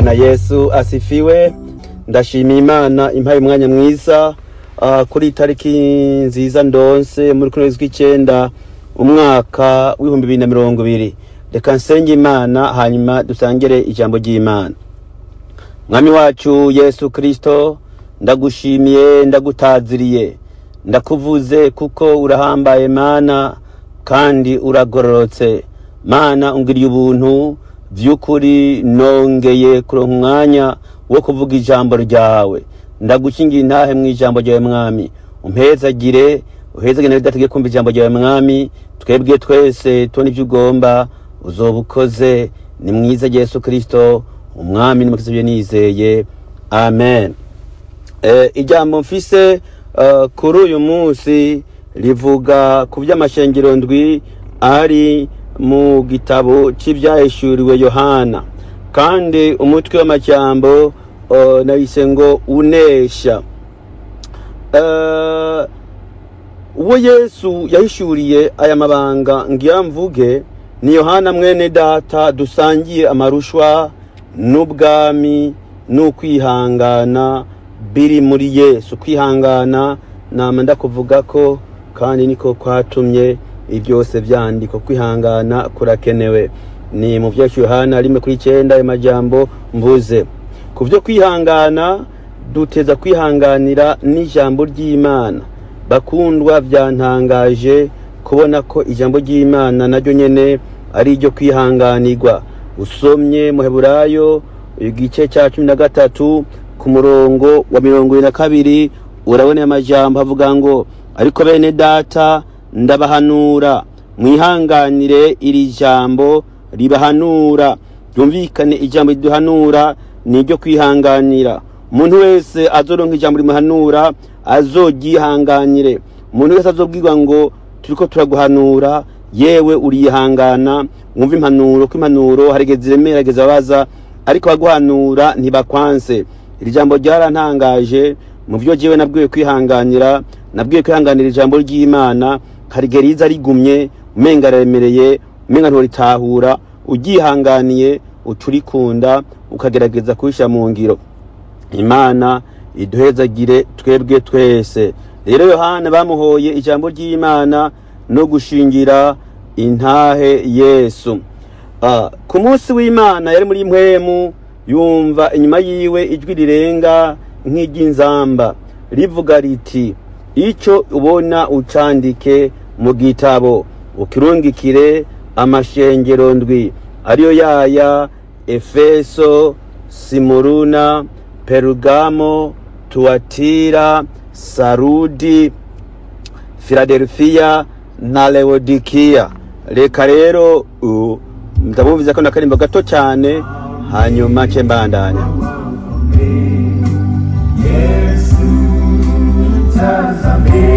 Bwana Yesu asifiwe. Ndashimiye Imana impaye umwanya mwiza kuri itariki nziza ndonse muri kwezi kw'icenda umwaka w'2020. Reka nsenge Imana hanyuma dusangire ijambo ry'Imana. Mwami wacu Yesu Kristo, ndagushimiye, ndagutaziriye, ndakuvuze kuko urahambaye Mana kandi uragororotse. Mana, ungiriye ubuntu vy'ukuri, nongeye kuronka umwanya wo kuvuga ijambo ryawe. Ndagushingiye intahe mu ijambo ryawe Mwami, umpezagire, uhezagire nawe dategeye kumva ijambo ryawe Mwami. Twebwe twese tubone ivyo ugomba, uzoba ukoze. Ni mwiza Yesu Kristo umwami n'umukiza byo nizeye, amen. Ijambo mfise kuri uyu munsi rivuga ku vy'amashengero ndwi ari mu gitabo c'ivyahishuriwe Yohana, kandi umutwe w'amajambo nahise ngo unesha. Uwo Yesu yahishuriye aya mabanga ngira mvuge ni Yohana mwene data dusangiye amarushwa n'ubwami n'ukwihangana biri muri Yesu. Kwihangana nama ndakuvuga ko kandi niko kwatumye ibyose vyandikwa. Kwihangana kurakenewe. Ni mu vya Yohana 1:9 ayo majambo mvuze. Ku vyo kwihangana, duteza kwihanganira n'ijambo ry'Imana. Bakundwa, byantangaje kubona ko ijambo ry'Imana naryo nyene ari iryo kwihanganirwa. Usomye mu Heburayo igice cya 13 ku murongo wa 22 urabona amajambo avuga ngo: ariko bene data ndabahanura mwihanganire iri jambo ribahanura. Byumvikane, ijambo riduhanura ni iryo kwihanganira. Umuntu wese azoronka ijambo rimuhanura azoryihanganire. Umuntu wese azobwirwa ngo turiko turaguhanura, yewe urihangana, wumva impanuro, ko impanuro harigeze iremera, harigeze abaza, ariko abaguhanura ntibakwanse. Iri jambo ryarantangaje. Mu vyo jewe nabwiwe kwihanganira, nabwiwe kwihanganira ijambo ry'Imana. Harigeze riza rigumye, umenga aremereye, umenga ntoritahura, uryihanganiye ucurikunda ukagerageza kubishyira mu ngiro. Imana iduhezagire twebwe twese. Rero Yohana bamuhoye ijambo ry'Imana no gushingira intahe Yesu. Ku munsi w'Imana yari muri mpwemu, yumva inyuma yiwe ijwi rirenga nk'iry'inzamba rivuga riti: icyo ubona ucandike mu gitabo, ukirungikire amashengero ndwi, ariyo yaya: Efeso, Simuruna, Perugamo, Tuatira, Sarudi, Filadelfiya na Laodikiya. Reka rero ndabumviza ko nakarimbo gato cyane, hanyuma nce mbandanya. Yesu tazame,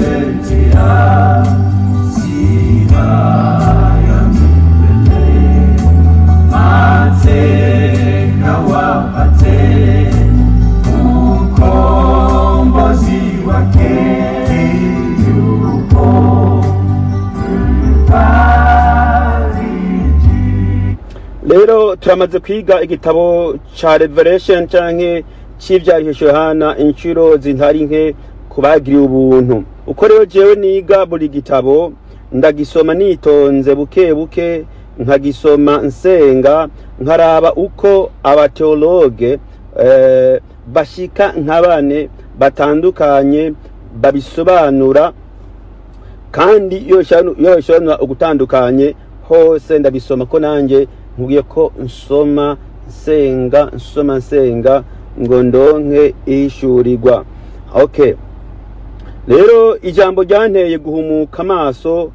ametuletea sifa ya milele, mateka wapate ukombozi wake, yupo mfariji. Rero turamaze kwiga igitabo ca Revelation canke c'ivyahishe Yohana inshuro zintari nke kubagiriye ubuntu. Uko rero jewe niga buri gitabo ndagisoma nitonze buke buke, nkagisoma nsenga, nkaraba uko abateologe bashika nka bane batandukanye babisobanura, kandi iyo bisobanura ugutandukanye hose ndabisoma, ko nanjye nkubwiye ko nsoma nsenga, nsoma nsenga ngo ndonke ishurirwa. Okay, rero ijambo ryanteye guhumuka amaso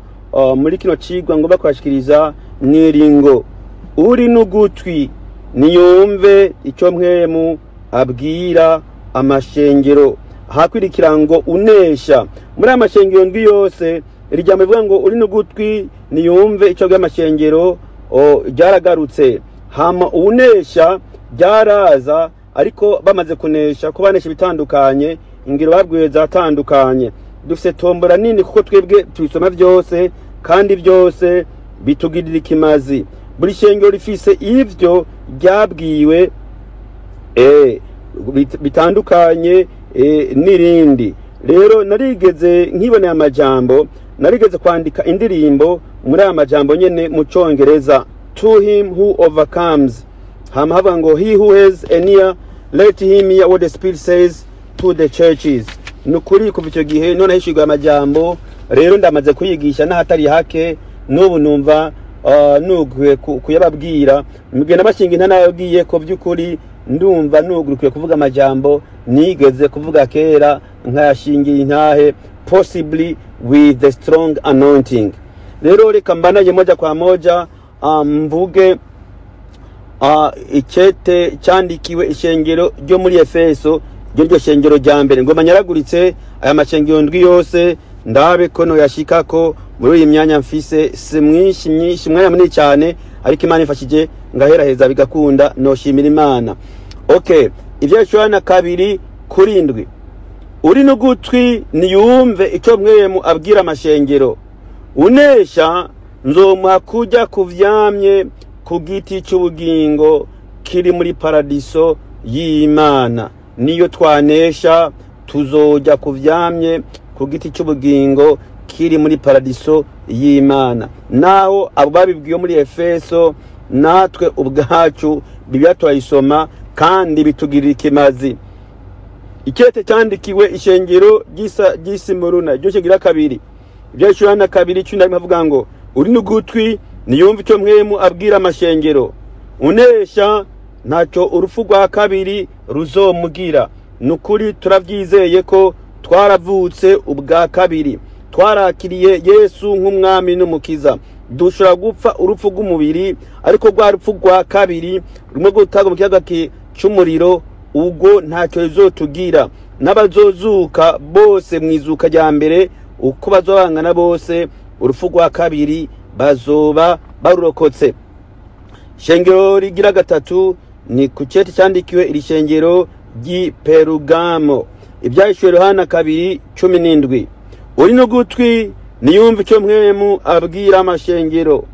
muri kino cigwa ngomba kubashikiriza niringo: uri n'ugutwi niyumve icyo mpwemu abwira amashengero. Hakwirikira ngo unesha. Muri aya mashengero ndwi yose, iri jambo rivuga ngo uri n'ugutwi niyumve icyo abwira amashengero ryaragarutse. Hama unesha ryaraza, ariko bamaze kunesha, ko banesha ibitandukanye, ingiro babwiwe zatandukanye. Dufise tombora nini kuko twebwe tubisoma byose kandi byose bitugirira ikimazi. Buri shengero rifise ivyo ryabwiwe bitandukanye n'irindi. Rero narigeze nkiboneye amajambo, narigeze kwandika indirimbo muri aya majambo nyene mu Congereza: "To him who overcomes." Hama havuga ngo: "He who has an ear, let him hear what the Spirit says to the churches." Ni ukuri, kuva icyo gihe none hishurwa amajambo. Rero ndamaze kuyigisha n'ahatari hake, n'ubu numva nuguye kuyababwira. Mugenda bashinga intanababwiye ko by'ukuri ndumva nugurukiye kuvuga amajambo nigeze kuvuga kera, nkayashingira intahe, possibly with the strong anointing. Rero reka mbanaye moja kwa moja, mvuge icete cyandikiwe ishengero ryo muri Efeso, ryo shengero rya mbere. Ngoma nyaraguritse aya mashengero ndwi yose, ndabe ko noyashikako muri iyi myanya mfise. Si mwinshi myinshi, umwanya munini cyane, ariko Imana ifashije ngaheraheza bigakunda, noshimira Imana. Okay, ibyo Yohana 2:7: "Uri n'ugutwi niyumve icyo Mpwemu abwira amashengero. Unesha nzomuha kujya ku vyamye ku giti cy'ubugingo kiri muri paradiso y'Imana." Niyo twanesha, tuzojya ku vyamye ku giti cy'ubugingo kiri muri paradiso y'Imana. Naho abo babibwiwe muri Efeso, natwe ubwacu Bibiliya turayisoma kandi bitugirira ikimazi. Ikete cyandikiwe ishengero ry'Isimuruna, iryo shengero kabiri, ibyo Yohana 2:11 avuga ngo: "Uri n'ugutwi niyumve icyo Mpwemu abwira amashengero. Unesha ntacyo urupfu rwa kabiri ruzomugira." Ni ukuri, turabyizeye ko twaravutse ubwa kabiri, twarakiriye Yesu nk'umwami n'umukiza. Dushobora gupfa urupfu rw'umubiri, ariko rwa rupfu rwa kabiri rumwe gutagwa mu kiyaga cy'umuriro, ubwo ntacyo bizotugira. N'abazozuka bose mu izuka rya mbere, uko bazobangana bose, urupfu rwa kabiri bazoba barurokotse. Shengero rigira gatatu ni ku cete cyandikiwe iri shengero ry'i Perugamo, Ibyahishuwe Yohana 2:17: "Uri n'ugutwi niyumve icyo Mpwemu abwira amashengero.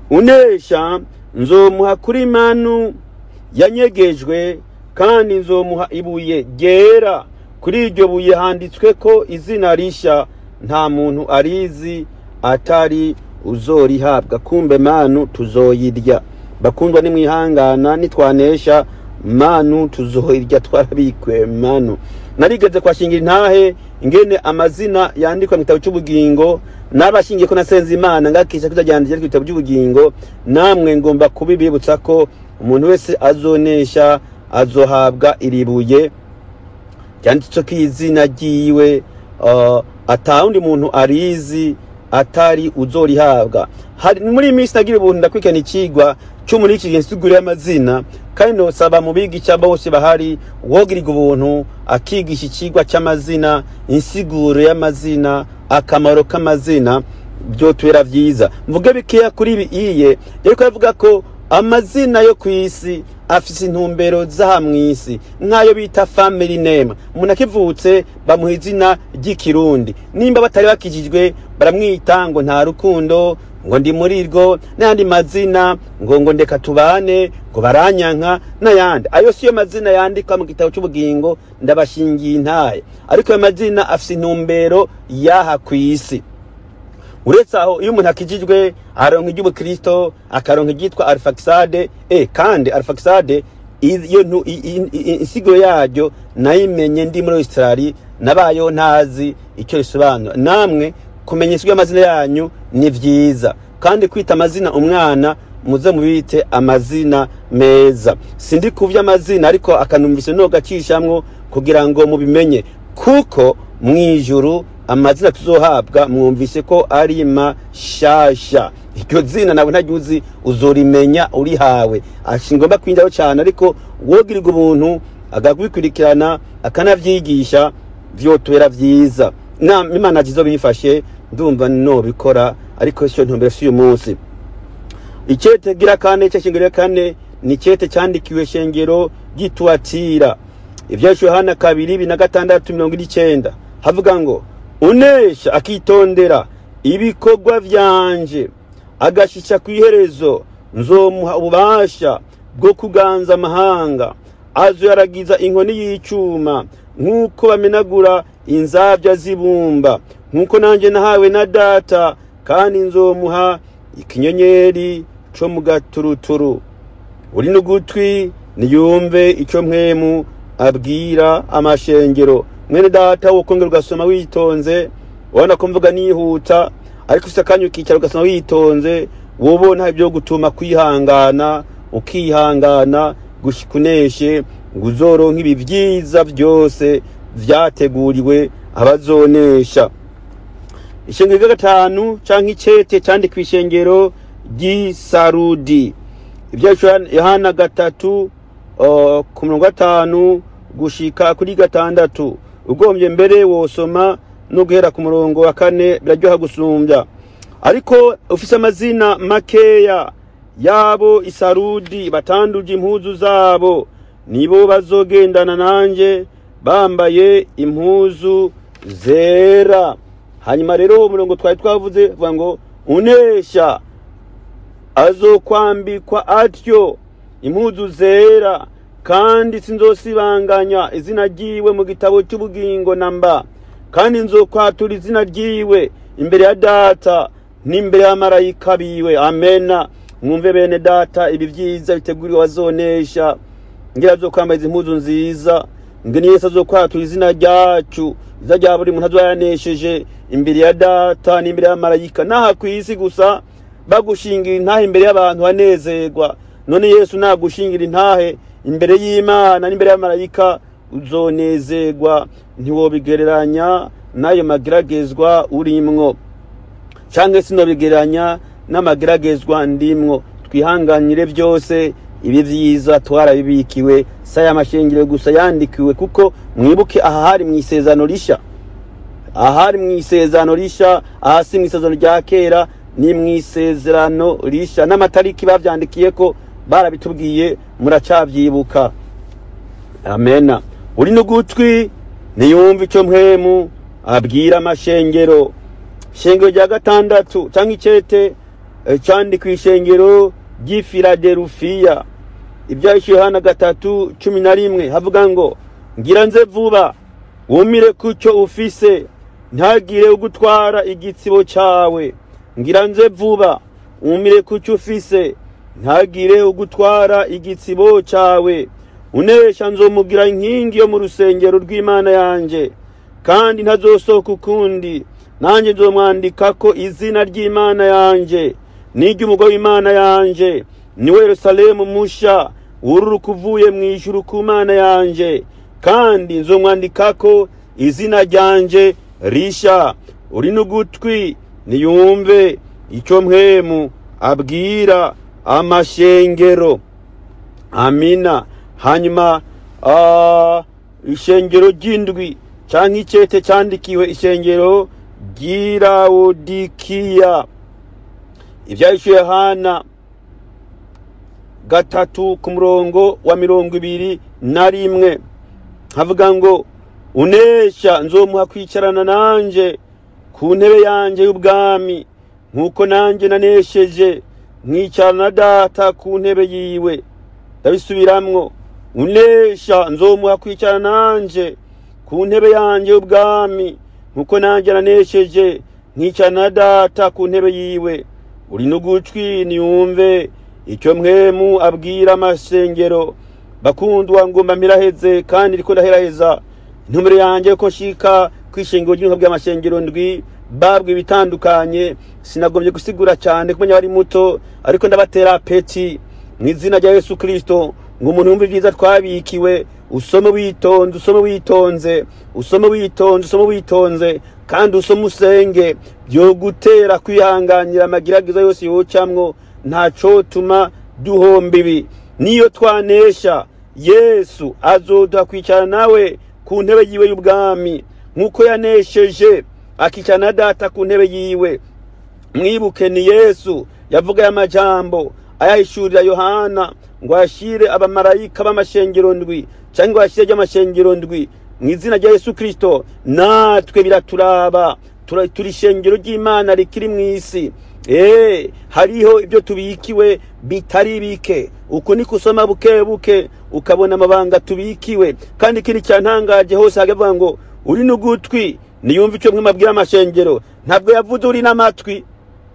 Unesha nzomuha kuri manu yanyegejwe, kandi nzomuha ibuye ryera. Kuri iryo buye handitswe ko izina rishya nta muntu arizi atari uzorihabwa." Kumbe manu tuzoyirya. Bakundwa, nimwihangana, nitwanesha manu tuzoyirya, twarabikwe manu. Narigeze kwashingira intahe ingene amazina yandikwa mu gitabo cy'ubugingo, n'abashingiye ko nasenze Imana ngakisha kuzaryandikira mu gitabo cy'ubugingo. Namwe ngomba kubibibutsa ko umuntu wese azonesha azohabwa iribuye ryanditswe ko izina ryiwe, atawundi muntu arizi atari uzorihabwa. Hari muri iyi minsi nagira ubuntu ndakurikirana icigwa cyo muri iki gihe, insiguro y'amazina, kandi nosaba mu bigisha bose bahari, wogirirwa ubuntu akigisha icigwa cy'amazina, insiguro y'amazina, akamaro k'amazina, byotubera vyiza. Mvuge bikeya kuri ibi. Iye yariko avuga ko amazina yo ku isi afise intumbero z'aha mw'isi, nk'ayo bita family name. Umuntu akivutse bamuha izina ry'ikirundi, nimba batari bakijijwe baramwita ngo nta rukundo, ngo ndi muri rwo, n'ayandi mazina, ngo ndeka tubane, ngo baranyanka, n'ayandi. Ayo siyo mazina yandikwa mu gitabo cy'ubugingo, ndabashingiye intaye. Ariko ayo mazina afise intumbero y'aha ku isi. Uretse aho, iyo umuntu akijijwe aronka iry'ubukristo, akaronka iryitwa Arifakisade. Kandi Arifakisade iyo insiguro yaryo nayimenye ndi muri Australia, nabayeho ntazi icyo risobanura. Namwe kumenya insiguro y'amazina yanyu ni vyiza, kandi kwita amazina umwana, muze mubite amazina meza. Sindi kuvya amazina, ariko akanumvise no gacishamwo kugira ngo mubimenye, kuko mwijuru amazina tuzohabwa mwumvise ko ari mashasha. Iryo zina nawe ntaryuzi, uzorimenya urihawe. Ngomba kwinjiraho cyane, ariko wogirirwa ubuntu akabikurikirana akanavyigisha, vyotubera vyiza. Na Imana jizo bifashe, ndumva nobikora, ariko sio ntumbero, si uyu munsi. Icete gira kane cy'ishengero ya kane ni icete cyandikiwe shengero ry'Ituatira, Ibyacu Yohana 2:26-49, havuga ngo: "Unesha akitondera ibikorwa vyanje agashisha ku iherezo, Nzomuha ububasha bwo kuganza amahanga, azoyaragiza inkoni y'icuma nk'uko bamenagura inzabya z'ibumba, nk'uko nanjye nahawe na Data. Kandi nzomuha ikinyenyeri co mu gaturuturu. Uri n'ugutwi niyumve ico Mpwemu abwira amashengero. Mwene Data, wokongera ugasoma witonze. Ubona ko mvuga nihuta, ariko ufise akanya ukicara ugasoma witonze, wobona ibyo gutuma kwihangana, ukihangana gushika uneshe, ngo uzoronke ibi vyiza vyose vyateguriwe abazonesha. Ishengero rya gatanu canke icete candikwa ishengero ry'Isarudi, ibyo Yohana 3 ku murongo 5 gushika kuri 6. Ugombye mbere wosoma no guhera ku murongo wa 4, biraryoha gusumbya. Ariko ufise amazina makeya yabo Isarudi batanduje impuzu zabo, nibo bazogendana nanje bambaye impuzu zera. Hanyuma rero uwo murongo twari twavuze vuga ngo unesha azokwambikwa atyo impuzu zera, kandi sinzosibanganya izina ryiwe mu gitabo cy'ubugingo namba, kandi nzokwatura izina ryiwe imbere ya Data n'imbere y'amarayika biwe. Amena. Mwumve bene Data, ibi vyiza biteguriwe abazonesha. Ngira azokwambaza izi mpuzu nziza, ngene Yesu azokwatura izina ryacu, izina rya buri muntu azoyanesheje imbere ya Data n'imbere y'amarayika. Naha kw'isi gusa bagushingira intahe imbere y'abantu banezerwa, none Yesu nagushingira intahe imbere y'Imana n'imbere y'amarayika uzonezerwa. Ntiwobigereranya n'ayo mageragezwa urimwo, canke sinobigereranya n'amageragezwa ndimwo. Twihanganire byose, ibi vyiza twarabibikiwe. Si aya mashengero gusa yandikiwe, kuko mwibuke aha hari mu isezerano risha, aha hari mu isezerano risha, aha si mu isezerano rya kera, ni mu isezerano risha. N'amatariki bavyandikiye ko barabitubwiye, muracavyibuka. Amena. Uri n'ugutwi niyumve ico Mpwemu abwira amashengero. Ishengero rya gatandatu canke icete candikwa ishengero ry'i Filadelfiya, Ibyahishuwe Yohana 3:11 havuga ngo ngira nze vuba, wumire kucyo ufise, ntagire ugutwara igitsibo cawe. Ngira nze vuba, wumire kucyo ufise, ntagire ugutwara igitsibo cawe. Unesha nzomugira inkingi yo mu rusengero rw'Imana yanje, kandi ntazosohoka ukundi. Nanjye nzomwandikako izina ry'Imana yanje n'iry'umugore w'Imana yanje, niwe Yerusalemu musha wururuka uvuye mu ijuru ku Mana yanje, kandi nzomwandikako izina ryanje risha. Uri n'ugutwi niyumve icyo Mpwemu abwira amashengero. Amina. Hanyuma ishengero ry'indwi canke icete candikiwe ishengero ry'Ilawodikiya, Ibyahishuwe Yohana 3 ku murongo wa 21 havuga ngo unesha nzomuha kwicarana nanje ku ntebe yanje y'ubwami, nk'uko nanjye nanesheje nkicarana na Data ku ntebe yiwe. Ndabisubiramwo, unesha nzomuha kwicarana nanje ku ntebe yanje y'ubwami, nk'uko nanjye nanesheje nkicarana na Data ku ntebe yiwe. Uri n'ugutwi niyumve icyo Mpwemu abwira amasengero. Bakundwa, ngomba mpiraheze kandi riko ndaheraheza. Intumbero yanjye ko nshika kwishengero ry'inka bw'amashengero ndwi babwe ibitandukanye. Sinagombye gusigura cyane kumenya bari muto, ariko ndabatera apeti mu izina rya Yesu Kristo, ngo umuntu yumve ibyiza twabikiwe. Usome witonze, usome witonze, usome witonze, usome witonze, kandi usome usenge, byo gutera kwihanganira amagiragiza yose yocamwo. Ntaco tuma duhomba ibi. Niyo twanesha, Yesu azoduha kwicara nawe ku ntebe yiwe y'ubwami, nk'uko yanesheje akicara na Data ku ntebe yiwe. Mwibuke ni Yesu yavuga aya majambo ayahishurira Yohana ngo ashire abamarayika b'amashengero ndwi, cyangwa ngo ashire ry'amashengero ndwi. Mu izina rya Yesu Kristo natwe biraturaba, turi ishengero ry'Imana rikiri mu isi. Hariho ibyo tubikiwe bitari bike. Uko ni kusoma buke buke ukabona amabanga tubikiwe. Kandi ikindi cyantangaje, hose hagavuga ngo uri n'ugutwi niyumva icyo mwe mabwira amashengero. Ntabwo yavuze uri n'amatwi,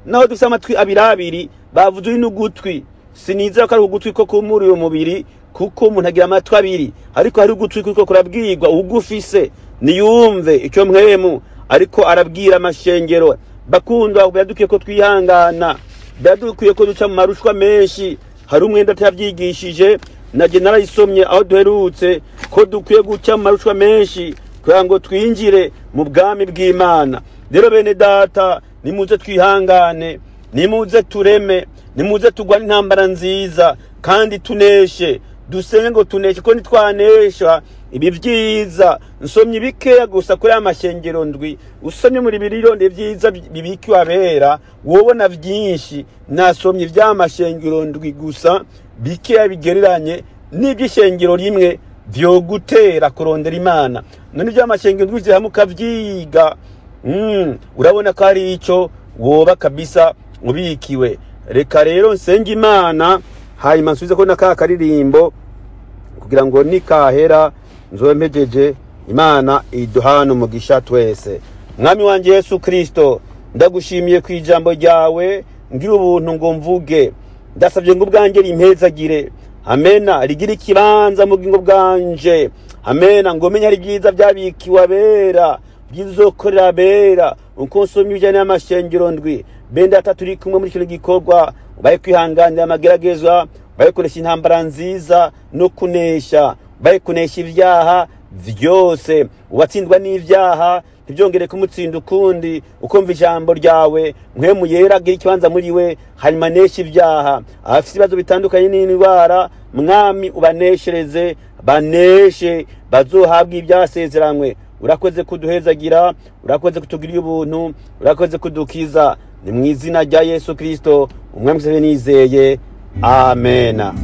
naho dufite amatwi abiri abiri, bavuze uri n'ugutwi. Sinizera ko ari ugutwi ko kumuri uyu mubiri, kuko umuntu agira amatwi abiri, ariko hari ugutwi kuko kurabwirwa. Ugufise niyumve icyo Mpwemu ariko arabwira amashengero. Bakundwa, biradukwiye ko twihangana, biradukwiye ko duca mu marushwa menshi. Hari umwenda atabyigishije, najye narayisomye aho duherutse ko dukwiye guca mu marushwa menshi kugira ngo twinjire mu bwami bw'Imana. Rero bene data, nimuze twihangane, nimuze tureme, nimuze turwane intambara nziza kandi tuneshe. Dusenge ngo tuneshe, ko nitwanesha ibi byiza nsomye bikeya gusa kuri aya mashengero ndwi. Usomye muri birironde byiza bibikiwe abera, wobona byinshi. Nasomye iby'amashengero ndwi gusa bikeya bigereranye n'iby'ishengero rimwe vyogutera kurondera Imana. None iby'amashengero ndwi hamwe ukavyiga, urabona ko ari ico woba kabisa ubikiwe. Reka rero nsenge Imana, hanyuma nsubize ko na ka karirimbo kugira ngo nikahera nzobe mpejeje. Imana iduhana umugisha twese. Mwami wanje Yesu Kristo, ndagushimiye ku ijambo ryawe. Ngira ubuntu ngo mvuge, ndasabye ngo ubwanjye rimpezagire, amena, rigire ikibanza mu bugingo bwanje, amena, ngo menye ari byiza byabikiwe abera, byizokorera abera. Uko nsomye ibijyanye n'amashengero ndwi, bene data turi kumwe muri kino gikorwa, baye kwihanganira amageragezwa, baye kunesha intambara nziza no kunesha, baye kunesha ibyaha vyose. Uwatsindwa n'ibyaha ntibyongere kumutsinda ukundi. Ukumva ijambo ryawe, Mpwemu Yera agira ikibanza muri we, hanyuma aneshe ibyaha. Abafite ibibazo bitandukanye n'indwara, Mwami, ubaneshereze, baneshe, bazohabwe ibyasezeranywe. Urakoze kuduhezagira, urakoze kutugirira ubuntu, urakoze kudukiza. Ni mu izina rya Yesu Kristo umwami nizeye, amena.